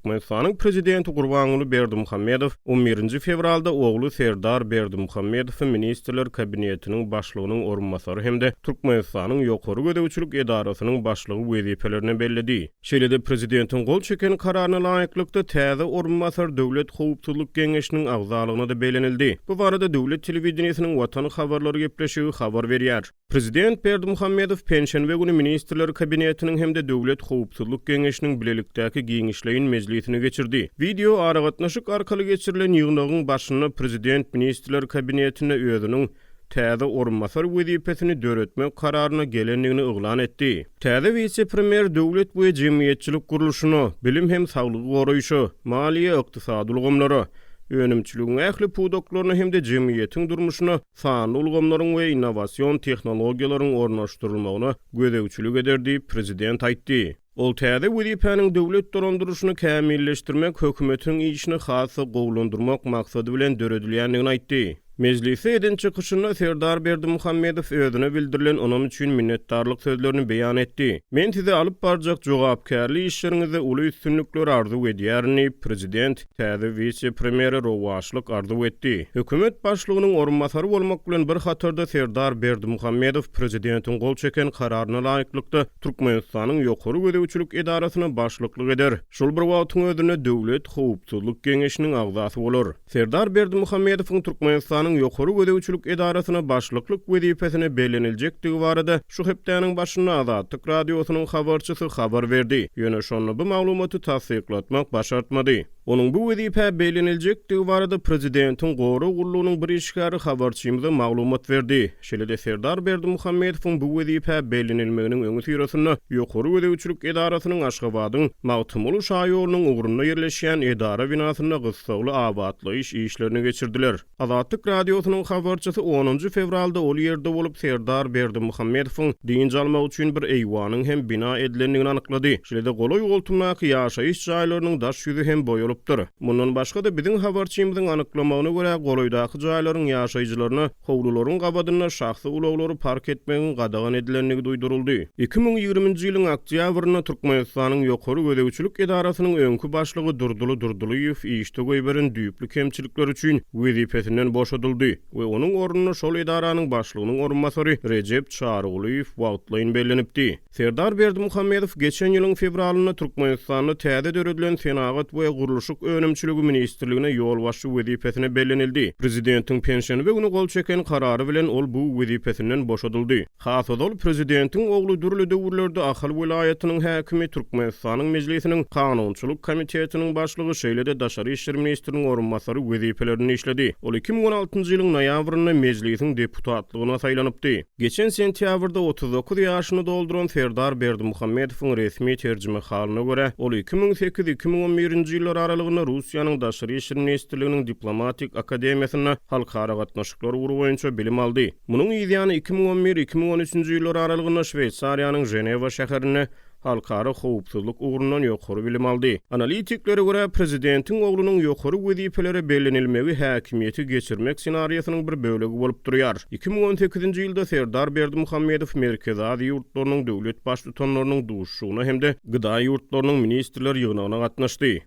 Türkmenistanyň Prezidenti Gurbanguly Berdimuhamedow on birinji fewralda ogly Serdar Berdimuhamedowy Ministrler Kabinetiniň Başlygynyň orunbasary hem-de Türkmenistanyň Ýokary gözegçilik edarasynyň başlygy wezipelerine belledi. Şeýle-de Prezidentiň gol çeken Kararyna laýyklykda, täze orunbasar Döwlet howpsuzlyk geňeşiniň agzalygyna-da bellenildi. Bu barada döwlet telewideniýesiniň Watan habarlary gepleşigi habar berýär. Prezident Berdimuhamedow penşenbe güni Ministrler Kabinetiniň hem-de Döwlet howpsuzlyk geňeşiniň bilelikdäki giňişleýin mejlisini geçirdi. Wideo aragatnaşyk arkaly geçirilen ýygnagyň başynda prezident Ministrler Kabinetinde özüniň täze orunbasar wezipesini döretmek kararyna gelendigini yglan etdi. Täze wise-premýer döwlet we jemgyýetçilik gurluşyna, bilim hem saglygy goraýşa, maliýe-ykdysady ulgamlara, önümçiligiň ähli pudaklaryna hem-de jemgyýetiň durmuşyna sanly ulgamlaryň we innowasion tehnologiýalaryň ornaşdyrylmagyna gözegçilik eder diýip, prezident aýtdy. Ol täze wezipäniň döwlet dolandyryşyny kämilleşdirmek, hökümetiň işini has-da gowulandyrmak maksady bilen döredilýändigini aýtdy. Mejlisde eden çykyşynda Serdar Berdimuhamedow özüne bildirilen ynam üçin minnetdarlyk sözlerini beýan etdi. Men size alyp barjak jogapkärli işleriňizde uly üstünlikleri arzuw edýärin diýip, prezident täze wise-premýere rowaçlyk arzuw etdi. Hökümet başlygynyň orunbasary bolmak bilen bir hatarda Serdar Berdimuhamedow prezidentiň gol çeken Kararyna laýyklykda Türkmenistanyň Ýokary gözegçilik edarasyna başlyklyk eder. Şol bir wagtyň özünde Döwlet howpsuzlyk geňeşiniň agzasy bolar. Serdar Berdimuhamedowyň Türkmenistanyň Ýokary gözegçilik edarasyna başlyklyk wezipesine belleniljekdigi barada şu hepdäniň başynda Azatlyk Radiosynyň habarçysy habar berdi. Ýöne şonda bu maglumaty tassyklatmak başartmady. Onuň bu wezipä belleniljekdigi barada prezidentiň gorag gullugynyň bir işgäri habarçymyza maglumat berdi. Şeýle-de Serdar Berdimuhamedowyň bu wezipä bellenilmeginiň öňüsyrasynda Ýokary gözegçilik edarasynyň Aşgabadyň Magtymguly şaýolunyň ugrunda ýerleşýän edara binasynda gyssagly abatlaýyş işlerini geçirdiler. Azatlyk Radiosynyň habarçysy onunjy fewralda ol ýerde bolup, Serdar Berdimuhamedowyň dynç almagy üçin bir eýwanyň hem bina edilendigini anyklady. Şeýle-de golaý-goltumdaky ýaşaýyş jaýlarynyň daş ýüzi hem boýalypdyr. Mundan başga-da, biziň habarçymyzyň anyklamagyna görä, golaýdaky jaýlaryň ýaşaýjylaryna Howlularyň gabadynda şahsy ulaglary park etmegiň gadagan edilendigi duýduryldy. 2020-nji ýylyň oktýabrynda Türkmenistanyň Ýokary gözegçilik edarasynyň öňki başlygy Durdyly Durdylyýew işde goýberen düýpli kemçilikleri üçin wezipesinden boşadyldy we onuň ornuna şol edaranyň başlygynyň orunbasary Rejep Çarygulyýew wagtlaýyn bellenipdi. Serdar Berdimuhamedow geçen ýylyň fewralynda Türkmenistanda täze döredilen Senagat we gurluşyk önümçiligi ministrligine ýolbaşçy wezipesine bellenildi. Prezidentiň penşenbe güni gol çeken karary bilen ol bu wezipesinden boşadyldy. Has ozal, prezidentiň ogly dürli döwürlerde Ahal welaýatynyň häkimi, Türkmenistanyň Mejlisiniň Kanunçylyk komitetiniň başlygy, şeýle-de daşary işler ministriniň orunbasary wezipelerinde işledi. Ol 2016-njy ýylyň noýabrynda Mejlisiň deputatlygyna saýlanypdy. Geçen sentýabrda 39 ýaşyny dolduran Serdar Berdimuhamedowyň resmi terjimehalyna görä, ol 2008, 2011-nji ýyllar aralygynda Russiýanyň Daşary işler ministrliginiň Diplomatik akademiýasynda halkara gatnaşyklar ugry boýunça bilim aldy. Munuň yzýany 2011, 2013-nji ýyllar aralygynda Şweýsariýanyň Ženewa şäherinde halkara howpsuzlyk ugrundan ýokary bilim aldy. Analitiklere görä, prezidentiň oglunyň ýokary wezipelere bellenilmegi häkimiýeti geçirmek ssenariýasynyň bir bölegi bolup durýar. 2018-nji ýylda Serdar Berdimuhamedow Merkezi Aziýa ýurtlarynyň döwlet Baştutanlarynyň duşuşygyna hem-de GDA ýurtlarynyň ministrler ýygnagyna gatnaşdy.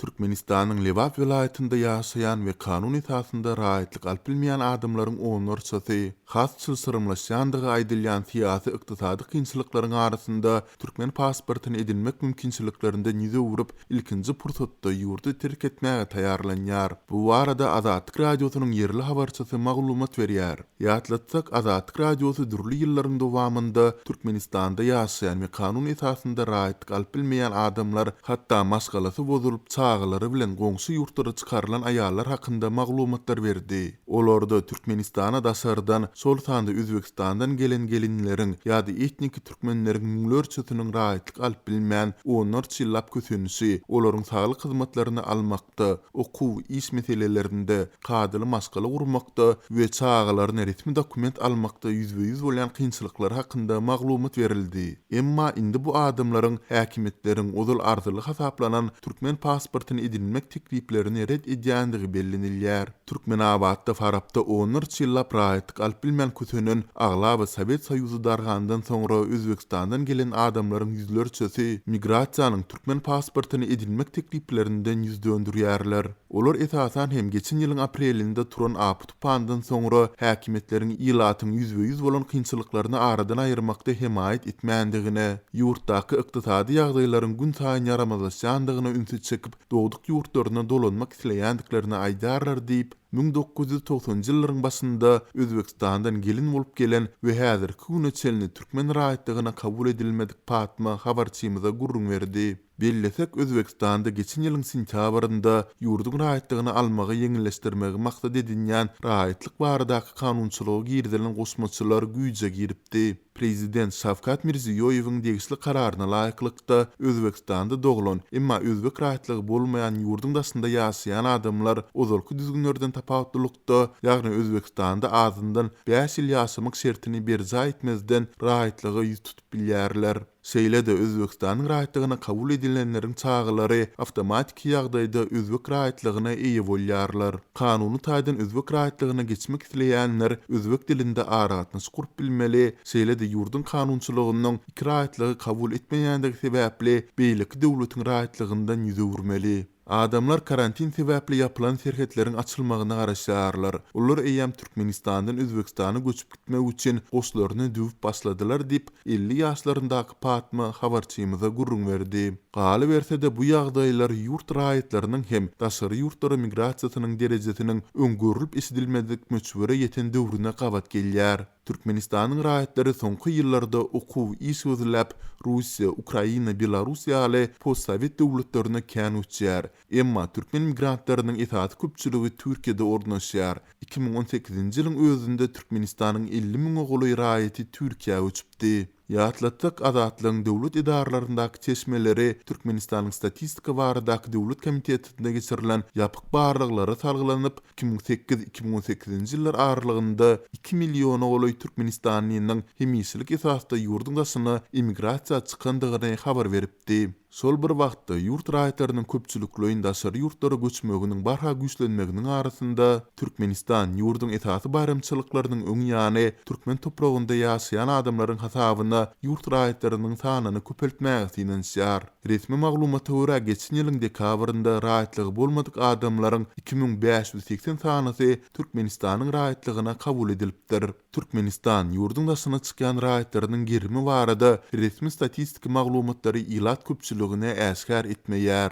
Türkmenistanyň Lebap welaýatynda ýaşaýan we kanun esasynda raýatlyk alyp bilmeýän adamlaryň onlarçasy has çylşyrymlaşýandygy aýdylýan syýasy-ykdysady kynçylyklaryň arasynda türkmen pasportyny edinmek mümkinçiliklerinden ýüz öwrüp, ilkinji pursatda ýurdy terk etmäge taýýarlanýar. Bu barada Azatlyk Radiosynyň ýerli habarçysy maglumat berýär. Ýatlatsak, Azatlyk Radiosy dürli ýyllaryň dowamynda Türkmenistanda ýaşaýan we kanun esasynda raýatlyk alyp bilmeýän adamlar, hatda maşgalasy bozulyp, çagalary bilen goňşy ýurtlara çykarylan aýallar hakynda maglumatlar berdi. Olarda Türkmenistana daşardan, şol sanda Özbegistandan gelen gelinleriň ýa-da etniki türkmenleriň müňlerçesiniň raýatlyk alyp bilmän, onlarça ýyllap kösenişi, olaryň saglyk hyzmatlaryny almak, almakda, okuw, iş meselelerinde, kadaly maşgala gurmakda we çagalaryna resmi dokument almakda ýüzbe-ýüz bolýan kynçylyklary hakynda maglumat berildi. Emma indi bu adamlaryň häkimiýetleriň ozal arzyly hasaplanan türkmen pasportyny. pasportyny edinmek tekliplerini ret edýändigi bellenilýär. Türkmenabatda Farapda onlarça ýyllap raýatlyk alyp bilmän kösenen, aglaba Sowet Soýuzy dargandan soňra Özbegistandan gelen adamlaryň ýüzlerçesi migrasiýanyň türkmen pasportyny edinmek tekliplerinden ýüz döndürýärler. Olar esasan hem geçen ýylyň aprelinde turan apy-tupandan soňra häkimiýetleriň ilatyň ýüzbe-ýüz bolan kynçylyklaryny aradan aýyrmakda hemaýat etmändigine, ýurtdaky ykdysady ýagdaýlaryň günsaýyn ýaramazlaşýandygyna ünsi çekip, dogduk ýurtlaryna dolanmak isleýändiklerini aýdýarlar diýip, 1990-njy ýyllaryň başynda Özbegistandan gelin bolup gelen we häzirki güne çenli türkmen raýatlygyna kabul edilmedik Patma habarçymyza gürrüň berdi. Bellesek, Özbegistanda geçen ýylyň sentýabrynda ýurduň raýatlygyny almagy ýeňilleşdirmegi maksat edinýän raýatlyk baradaky kanunçylyga girizilen goşmaçalar güýje giripdi. Prezident Şawkat Mirziýoýewiň degişli kararyna laýyklykda, Özbegistanda doglan, emma özbek raýatlygy bolmaýan ýurduň daşynda ýaşaýan adamlar ozalky düzgünlerden tapawutlylykda, ýagny Özbegistanda azyndan bäş ýyl ýaşamak şertini berjaý etmezden raýatlyga ýüz tutup bilýärler. Şeýle-de, Özbegistanyň raýatlygyna kabul edilenleriň çagalary awtomatiki ýagdaýda özbek raýatlygyna eýe bolýarlar. Kanuny taýdan özbek raýatlygyna geçmek isleýänler özbek dilinde aragatnaşyk gurup bilmeli, şeýle-de ýurduň kanunçylygynyň iki raýatlygy kabul etmeýändigi sebäpli beýleki döwletiň raýatlygyndan ýüz öwürmeli. Adamlar karantin sebäpli ýapylan serhetleriň açylmagyna garaşýarlar. Olar eýýäm Türkmenistandan Özbegistana göçüp gitmek üçin goşlaryny düwüp başladylar diýip, 50 ýaşlaryndaky Patma habarçymyza gürrüň berdi. Galyberse-de, bu ýagdaýlar ýurt raýatlarynyň hem daşary ýurtlara migrasiýasynyň derejesiniň öň görlüp-eşidilmedik möçbere ýeten döwrüne gabat gelýär. Türkmenistanyň raýatlary soňky ýyllarda okuw, iş gözläp, Russiýa, Ukraina, Belarus ýaly postsowet döwletlerine kän göçýär. Emma türkmen migrantlarynyň esasy köpçüligi Türkiýede ornaşýar. 2018-nji ýylyň özünde Türkmenistanyň 50 müňe golaý raýaty Türkiýä göçüpdi. Ýatlatsak, Azatlygyň döwlet edaralaryndaky çeşmeleri Türkmenistanyň Statistika baradaky döwlet komitetinde geçirilen ýapyk barlaglara salgylanyp, 2008, 2018-nji ýyllar aralygynda iki milliona golaý türkmenistanlynyň hemişelik esasda ýurduň daşyna emigrasiýa çykandygyny habar beripdi. Şol bir wagtda, ýurt raýatlarynyň köpçülikleýin daşary ýurtlara göçmeginiň barha güýçlenmeginiň arasynda, Türkmenistan ýurduň esasy baýramçylyklarynyň öň ýany türkmen topragynda ýaşaýan adamlaryň hasabyna ýurt raýatlarynyň sanyny köpeltmäge synanyşýar. Resmi maglumata görä, geçen ýylyň dekabrynda raýatlygy bolmadyk adamlaryň 2580 sanysy Türkmenistanyň raýatlygyna kabul edilipdir. Türkmenistan ýurduň daşyna çykýan raýatlarynyň gerimi barada resmi statistiki maglumatlary ilat köpçüligine äşgär etmeýär.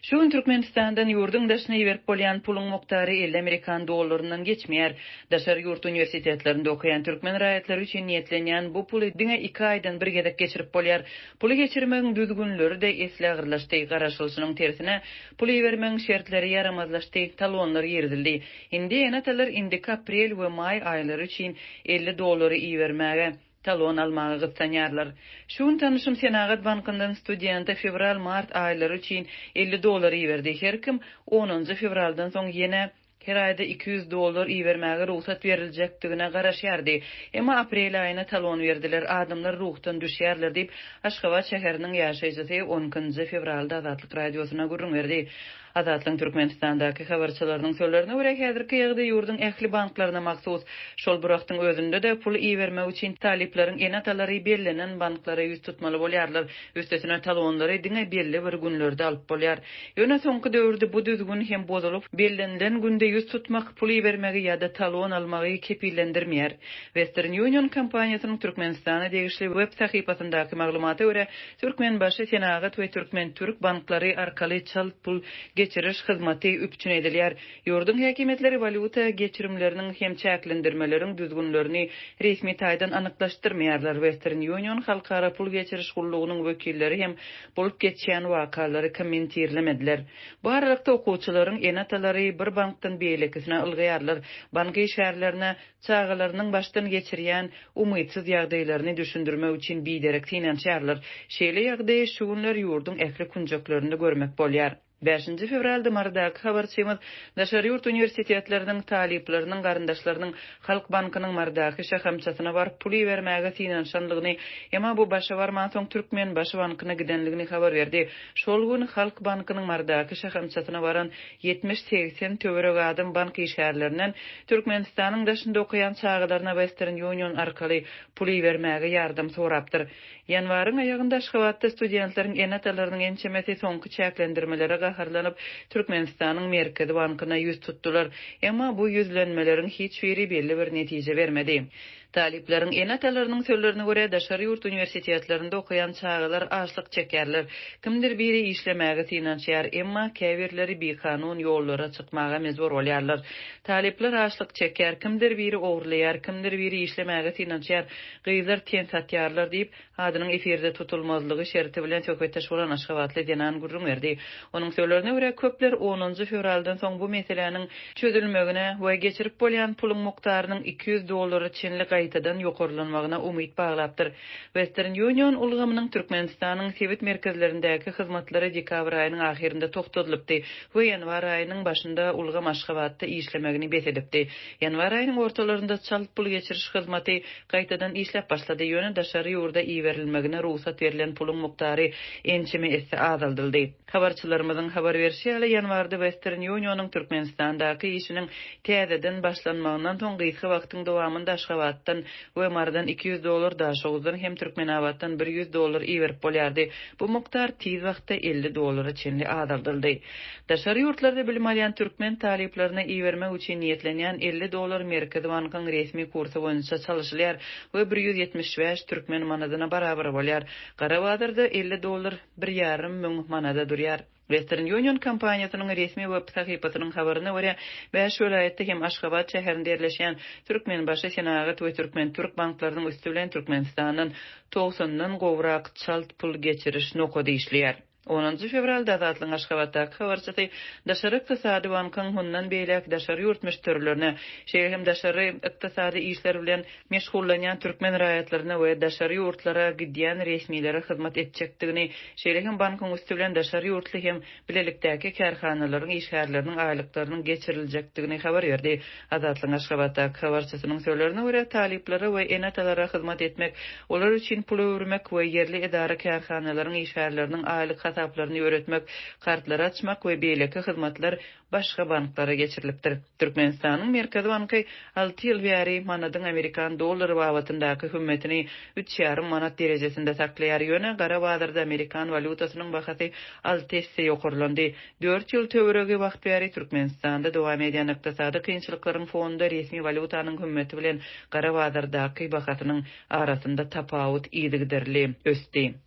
Şu gün Türkmenistandan ýurduň daşyna iberip bolýan puluň mukdary 50 amerikan dollaryndan geçmeýär. Daşary ýurt uniwersitetlerinde okaýan türkmen raýatlary üçin niýetlenýän bu puly diňe iki aýdan bir gezek geçirip bolýar. Puly geçirmegiň düzgünleri-de esli agyrlaşdy. Garaşylyşynyň tersine, Pul ibermegiň şertleri ýaramazlaşdy, talonlar girizildi. Indi ene-atalar indiki aprel we maý aýlary üçin 50 dollary ibermäge, talon almaga gyssanýarlar. Şu gün tanyşym Senagat bankyndan studente fewral-mart aýlary üçin 50 dollar iberdi. Her kim onunjy fewraldan soň ýene her aýda 200 dollar ibermäge rugsat beriljekdigine garaşýardy. Emma aprel aýyna talon berdiler, adamlar ruhdan düşýärler diýip, Aşgabat şäheriniň ýaşaýjysy on ikinji fewralda Azatlyk Radiosyna gürrüň berdi. Azatlygyň Türkmenistandaky habarçylarynyň sözlerine görä, häzirki ýagdaý ýurduň ähli banklaryna mahsus. Şol bir wagtyň özünde-de, pul ibermek üçin talyplaryň ene-atalary bellenen banklara ýüz tutmaly bolýarlar. Üstesine, talonlary diňe belli bir günlerde alyp bolýar. Ýöne soňky döwürde bu düzgün hem bozulyp, bellenilen günde ýüz tutmak pul ibermegi ýa-da talon almagy kepillendirmeýär. Western Union kompaniýasynyň Türkmenistana degişli web sahypasyndaky maglumata görä, Türkmenbaşy Senagat we Türkmen-Türk banklary arkaly çalt pul geçiriş hyzmaty üpjün edilýär. Ýurduň häkimiýetleri walýuta geçirimleriniň hem çäklendirmeleriň düzgünlerini resmi taýdan anyklaşdyrmaýarlar. Western Union halkara pul geçiriş gullugynyň wekilleri hem bolup geçýän wakalary kommentirlemediler. Bu aralykda okuwçylaryň ene-atalary bir bankdan beýlekisine ylgaýarlar, bank işgärlerine çagalarynyň başdan geçirýän umytsyz ýagdaýlaryny düşündirmek üçin biderek synanyşýarlar. Şeýle ýagdaýy şu günler ýurduň ähli künjeklerinde görmek bolýar. Bäşinji fewralda Marydaky habarçymyz daşary ýurt uniwersitetleriniň talyplarynyň garyndaşlarynyň Halk bankynyň Marydaky şahamçasyna baryp pul ibermäge synanyşanlygyny, emma bu başa barmansoň Türkmenbaşy bankyna gidenligini habar berdi. Şol gün Halk bankynyň Marydaky şahamçasyna baran 70-80 töweregi adam bank işgärlerinden Türkmenistanyň daşynda okaýan çagalaryna Western Union arkaly pul ibermäge ýardam sorapdyr. Ýanwaryň aýagynda Aşgabatda studentleriň ene-atalarynyň ençemesi soňky çäklendirmelere gaharlanyp, Türkmenistanyň Merkezi bankyna ýüz tutdular. Emma bu ýüzlenmeleriň hiç biri belli bir netije bermedi. Talyplaryň ene-atalarynyň sözlerine görä, daşary ýurt uniwersitetlerinde okaýan çagalar açlyk çekýärler. Kimdir biri işlemäge synanyşýar, emma käbirleri bikanun ýollara çykmaga mejbur bolýarlar. Talyplar açlyk çekýär, kimdir biri ogurlaýar, kimdir biri işlemäge synanyşýar. Gyzlar ten satýarlar diýip, adynyň efirde tutulmazlygy şerti bilen söhbetdeş bolan aşgabatly zenan gürrüň berdi. Onuň sözlerine görä, köpler onunjy fewraldan soň bu meseläniň çözülmegine we geçirip bolýan puluň mukdarynyň 200 dollara çenli gaýtadan ýokarlanmagyna umyt baglapdyr. Western Union ulgamynyň Türkmenistanyň sebit merkezlerindäki hyzmatlary dekabr aýynyň ahyrynda togtadylypdy we ýanwar aýynyň başynda ulgam Aşgabatda işlemegini bes edipdi. Ýanwar aýynyň ortalarynda çalt pul geçiriş hyzmaty gaýtadan işläp başlady, ýöne daşary ýurda iberilmegine rugsat berlen puluň mukdary ençeme esse azaldyldy. Habarçylarymyzyň habar berşi ýaly, ýanwarda Western Union-yň Türkmenistandaky işiniň täzeden başlanmagyndan soň gysga wagtyň dowamynda Aşgabatdan we Marydan 200 dollar, Daşoguzdan hem Türkmenabatdan 100 dollar iberip bolýardy. Bu mukdar tiz wagtda 50 dollara çenli azaldyldy. Daşary ýurtlarda bilim alýan türkmen talyplaryna ibermek üçin niýetlenýän 50 dollar Merkezi bankyň resmi kursy boýunça çalyşylýar we 175 türkmen manadyna barabar bolýar. Gara bazarda 50 dollar bir ýarym müň manada durýar. Western Union kompaniýasynyň resmi web sahypasynyň habaryna görä, bäş welaýatda hem Aşgabat şäherinde ýerleşýän Türkmenbaşy Senagat we Türkmen-Türk banklarynyň üsti bilen Türkmenistandan togsandan gowrak çalt pul geçiriş nokady işleýär. Onunjy fewralda Azatlygyň Aşgabatdaky habarçysy Daşary ykdysady bankyň mundan beýläk daşary ýurt müşderilerine, şeýle hem daşary ykdysady işler bilen meşgullanýan türkmen raýatlaryna we daşary ýurtlara gidýän resmilere hyzmat etjekdigini, şeýle hem bankyň üsti bilen daşary ýurtly hem bilelikdäki kärhanalaryň işgärleriniň aýlyklarynyň geçiriljekdigini habar berdi. Azatlygyň Aşgabatdaky habarçysynyň sözlerine görä, talyplara we ene-atalara hyzmat etmek, olar üçin pul öwürmek we ýerli edara-kärhanalaryň işgärleriniň aýlyk hasaplaryny ýöretmek, kartlary açmak we beýleki hyzmatlar başga banklara geçirilipdir. Türkmenistanyň Merkezi banky alty ýyl bäri manadyň amerikan dollary babatyndaky hümmetini üç ýarym manat derejesinde saklaýar, ýöne gara bazarda amerikan walýutasynyň bahasy alty esse ýokarlandy. Dört ýyl töweregi wagt bäri Türkmenistanda dowam edýän ykdysady kynçylyklaryň fonunda resmi walýutanyň hümmeti bilen gara bazardaky bahasynyň arasynda tapawut yzygiderli ösdi.